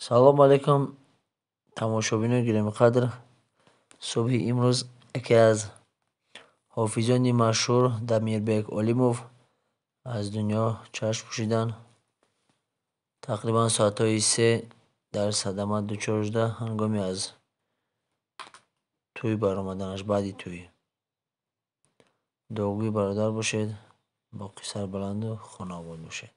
Салом алейкум, тамошобинони гиромиқадр. Субҳи имрӯз яке аз ҳофизони машҳур Дамирбек Олимов аз дунё чашм пӯшиданд. Тақрибан соатҳои 3 дар садама дучор шуда, ҳангоми аз тӯй баромаданаш, баъди тӯй. Дуогӯи бародар бошед, боқӣ сарбаланду хонаобод бошед.